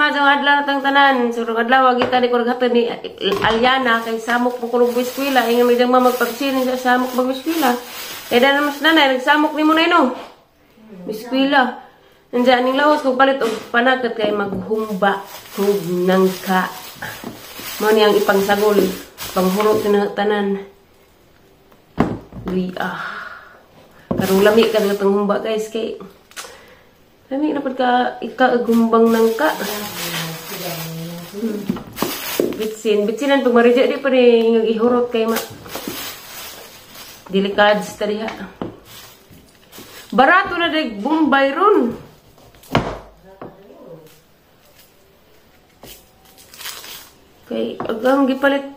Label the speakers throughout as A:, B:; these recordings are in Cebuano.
A: Maayong adlaw na tang tanan. Surong adlaw kita ni kurang hatod ni Aliana kay samok mo kunog eskwela. Ingon mi diyang magpagsining sa samok mag eskwela. Kay dana mas nanay nagsamok nimo na ino. Eskwela. Nandiyan ning lawas kung palit og panakot kay maghumba kog nangka. Mao ni ang ipangsagol, panghurot na tanan. Uy ah. Karong lami ka sa humba guys kay lami na pud ka ikagumbang nangka. Bitsin, bitsinan pag maridya di pa ni ihurot kay ma. Delikads ta diha. Barato na dig Bombay ron. Kay agang gipalit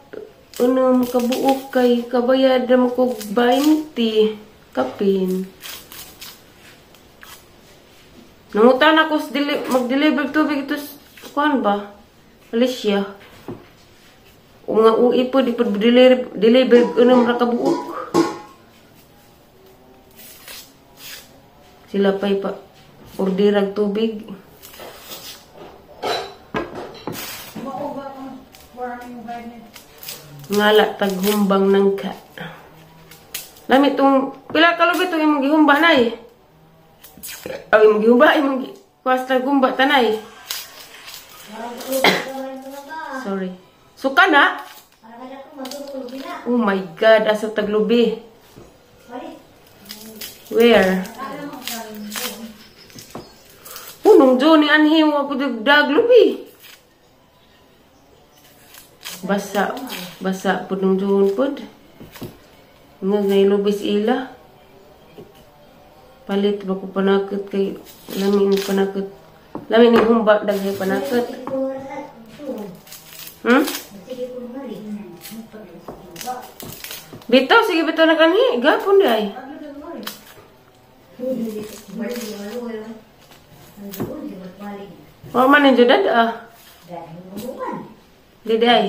A: unong kabuok kay kabayad ra mo kog 20 kapin. Nangutan ako sa mag-deliver tubig ito kuan ba? Malaysia. O nga ui po, di po deliver unong ra kabuok. Sila pa'y pa orderag tubig. Ngala taghumbang nangka. Lami tong pila ka lubi tong imong gihumba nay. Aw imong gihumba imong kuwas taghumba tanay. Sorry. Suka na? Oh my God, asa taglubi. Where? Unong Johnny anhi wa pud daglubi. Basa, basa pud nung John pud. Nga nailubis ila. Palit ba ko panakot kay lami ni panakot. Lami ni humba daghay panakot. Bitaw sige bitaw na kanhi, gapon di ay. Wa man ni judad ah. Di ay.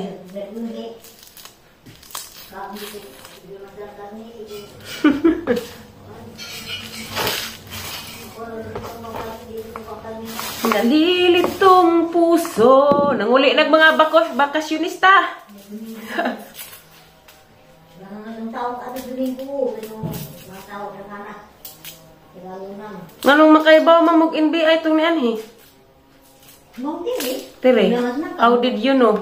A: Nalilitong puso. Nanguli nag mga bakasyonista. Nganong makaibaw man mag NBI itong ni anhi? Tere. How did you know?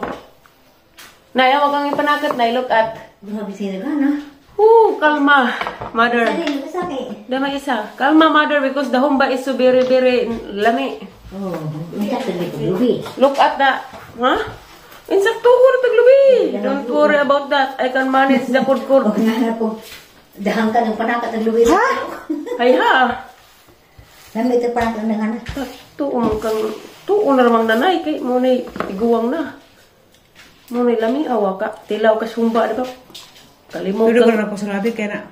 A: Nay, wag kang ipanakat, nay. Look at. Ooh, kalma, mother. Dama isa. Kalma, mother, because the humba is so very, very lami. Look at the, huh? Insakto ko na taglubi. Don't worry about that. I can manage the kurkur.
B: Dahang ka ng panakat taglubi.
A: Ha? Ay ha.
B: Lami ito panakat ng anak.
A: Tuon kang, tuon na ramang nanay. Kay mo na iguwang na. Mo na lami awa ka. Tilaw ka sumba, di ba? Kalimot kang,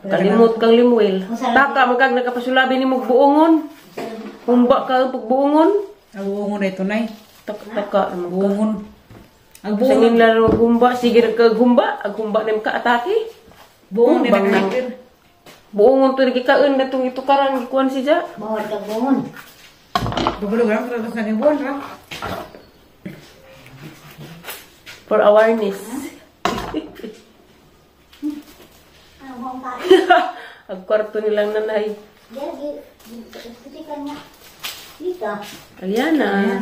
A: kalimot kang limuel. Taka, magkag nakapasulabi ni mong buongon. Humba ka ang pagbuongon.
C: Ang buongon na ito, nay.
A: Taka,
C: buongon. Ang buongon.
A: Singin laro humba, sige nagkagumba. Ang humba na yung kaatake.
C: Buongon na nagkakir.
A: Buongon to, nagkikaon na itong itukaran, gikuan si Ja.
B: Bawal ka buongon.
C: Bubulog lang, tapos naging buon, ha?
A: For awareness. Ang kwarto nilang nanay. Aliana.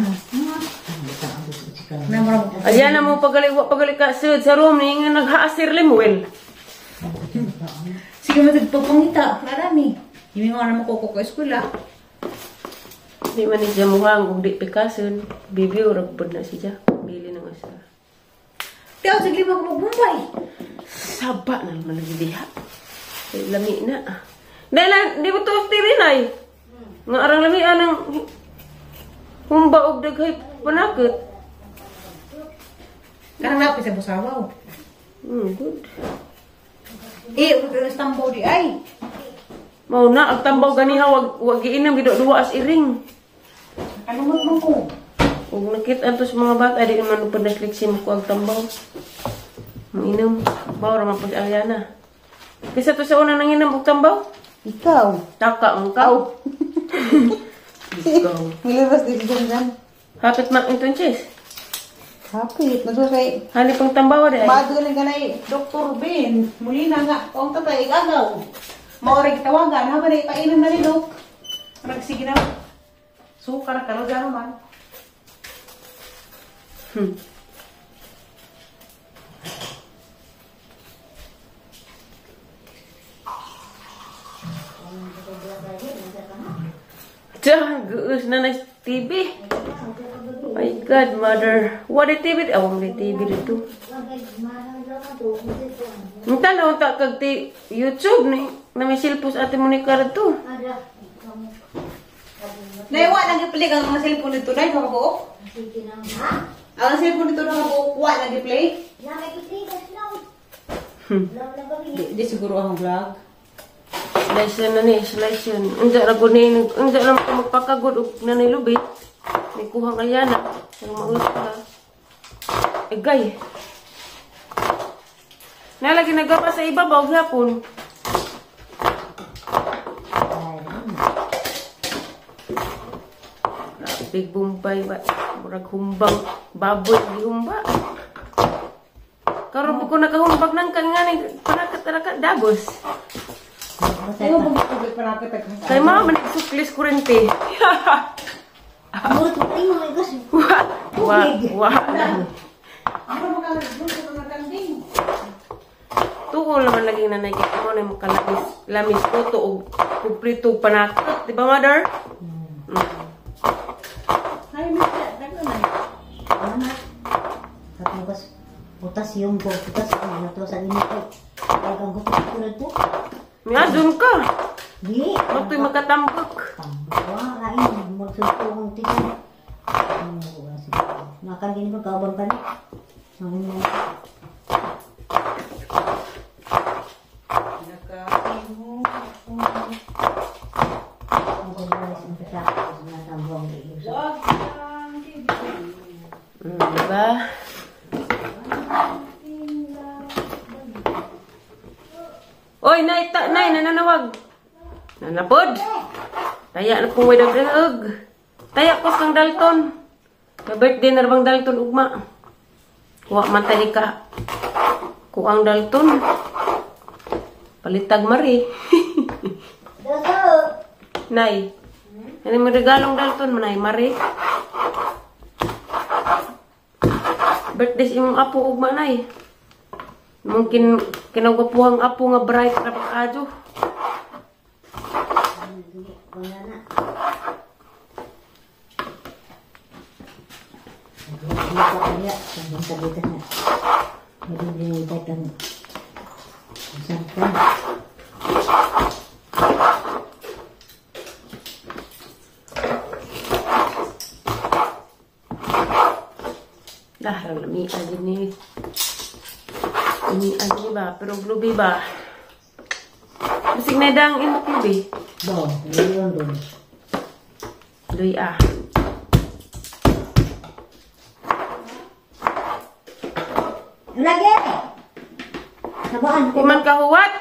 A: Aliana mo pagali wa pagali ka sud sa room ni nga naghaasir limuel.
C: Sige mo tagpapangita, marami. Imi nga na makuko ka eskwela.
A: Di man ni siya muhang ug di pikason. Bibi ora pud na siya. Bili na nga siya.
C: Tiaw sige mo magbumbay.
A: Saba na naman lagi diha. Lami na. Dahil di mo to tirin ay. Nga arang lami anang humba og daghay panakot.
C: Kanang lapis sa busawaw.
A: Good.
C: Eh, ug tambaw di ay.
A: Mao na ang tambaw ganiha wag giinom gido duwa as iring.
C: Ano man ko?
A: Ug nakit-an to sa mga bata di man pud nasliksi mo ko ang tambaw. Mainom. Mao ra man po si Aliana. Kaysa to sa una nanginom og tambaw?
C: Ikaw.
A: Taka ang kaw. Ikaw.
C: Nilibas din dyan dyan.
A: Hapit ma entonces.
C: Hapit, nasusay.
A: Hani pang tambawa di ay.
C: Maadto ka na Dr. Ben. Muli na nga, kung tatay igagaw. Maorig tawagan, ha ba na ipainom na ni Doc? Nagsige na. Sukar ka lang man.
A: Diyan, guus na na TV. My God, mother. What the TV? Oh, may TV dito. Unta na unta kag YouTube ni na may silpos ate Monica dito.
C: Nay, wa nang gi-play ang mga cellphone dito, nay, makabuok. Ang cellphone dito nakabuok, wa nang gi-play. Di siguro ang vlog.
A: Slice na ni, slice yun. Unsa ra gud ni, unsa ra man magpakagod og nanay lubi. May kuhang alyana. Ang maus ka. Egay. Nalagi nagapa sa ibabaw gyapon. Big Bombay ba? Murag humbang baboy gihumba. Karon po ko nakahumbag nang kan nga ni panakatara dagos. Kay mama man suklis kurente.
B: Murag ko mga igos.
A: Wa wa wa. Tuol naman lagi nanay kay mo na makalamis lamis ko to og kumpleto panakot, di ba mother?
C: Ay, Mr. Dagko na.
B: Ana. Katong potassium ko, potassium na to sa inyo ko. Kaya ang gusto ko na to.
A: Miadun ka.
B: Di.
A: Matoy makatambak.
B: Wa lain magsulto ang tingin. Makan gini ba kauban pa ni?
A: Diba? Oy, nay, nay, nananawag. Nanapod. Taya na pong way dagdag. Taya ko kang Dalton. May birthday na bang Dalton ugma. Wa man tayo ka. Kuang Dalton. Palitag mari. Nay. Ano may regalong Dalton manay mari. Birthday sa imong apo ugma nay. Mungkin kinagwapuhang apo nga bright na pag-adyo. Dah, lami aja nih. Ini aja ba, pero glubi ba? Bisig na dang imok glubi.
B: Bo, yun dun.
A: Luy ah.
B: Lagi. Sabaan.
A: Kuman ka huwat.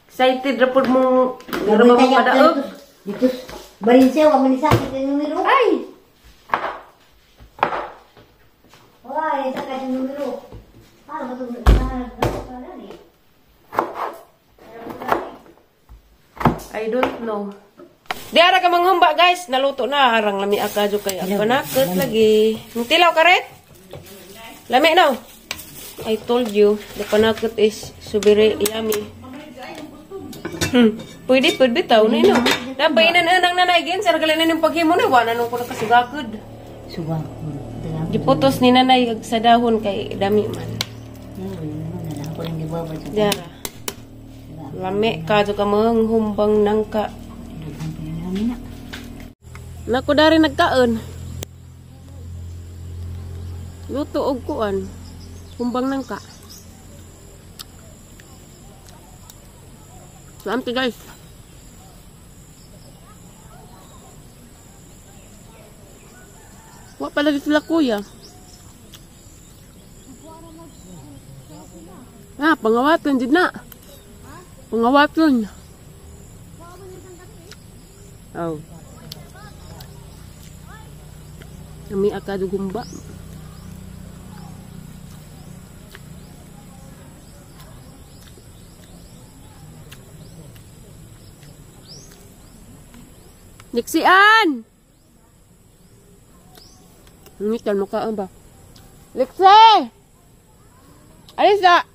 A: Excited ra pud mong ra mo padaog.
B: Dito. Barinse wa man sa akin numero.
A: Ay.
B: Wah, ito kasi numero. Ah, betul.
A: I don't know. Di ara ka manghumba guys, naluto na arang lami akadyo kay ang panakot lagi. Tilaw karet? Lami no. I told you, the panakot is subire yummy. Pwede pwede taw ni no. Napainan anang nanay gin sar galin ning paghimo na wa na nung ko nakasugakod.
B: Sugakod.
A: Giputos ni nanay sa dahon kay dami man. Dara. Lami ka ka manghumbang nangka. Nako dari nagkaon. Luto og kuan. Humbang nangka. Salamat guys. Wa pala sila kuya. Ah, pangawaton jud na. Pangawaton. Oh. Nami akado gumba. Liksian! Ngitan mo ka ba? Liksi! Alis na!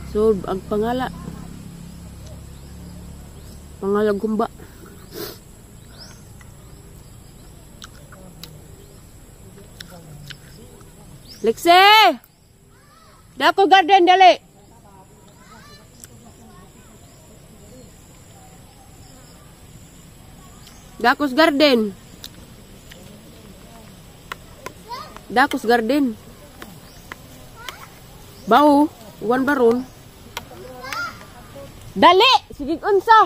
A: So, ang pangala. Pangalag gumba. Liksi! Dako garden, dali! Dakos garden. Dakos garden. Bao, uwan baron. Dali! Sige unsa.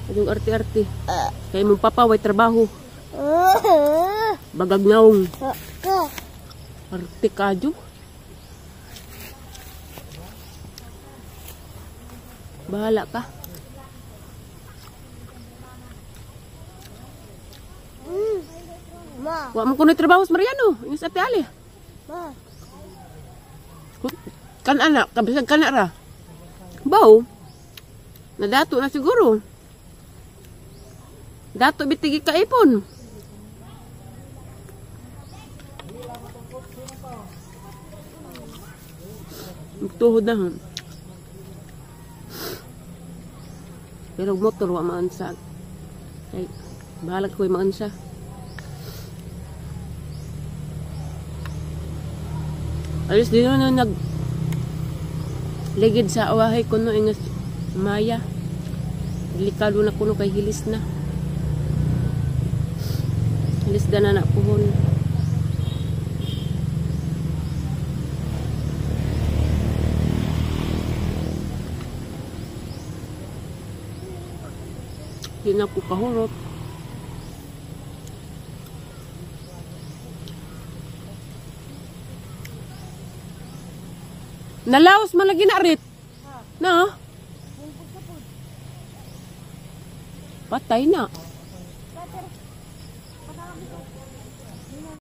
A: Adong arte-arte. Kay mong papa way trabaho. Bagag naong. Arte kadyo. Bahala ka.
B: Ma.
A: Wa mo kuno trabaho sa Mariano. Ingas ate Ali.
B: Ma.
A: Kan anak, kabisag kana ra. Baw. Nadato na siguro. Dato bitigi kaipon. Tuhod na ha. Pero motor wa maansa. Kay bahalag ko'y maansa. Alis din na nag ligid sa awahay kuno ingas Maya. Delikado na kuno kay hilis na. Hilis na na puhon. Di na ko kahurot. Nalaos man lagi na rit. Na? Patay na.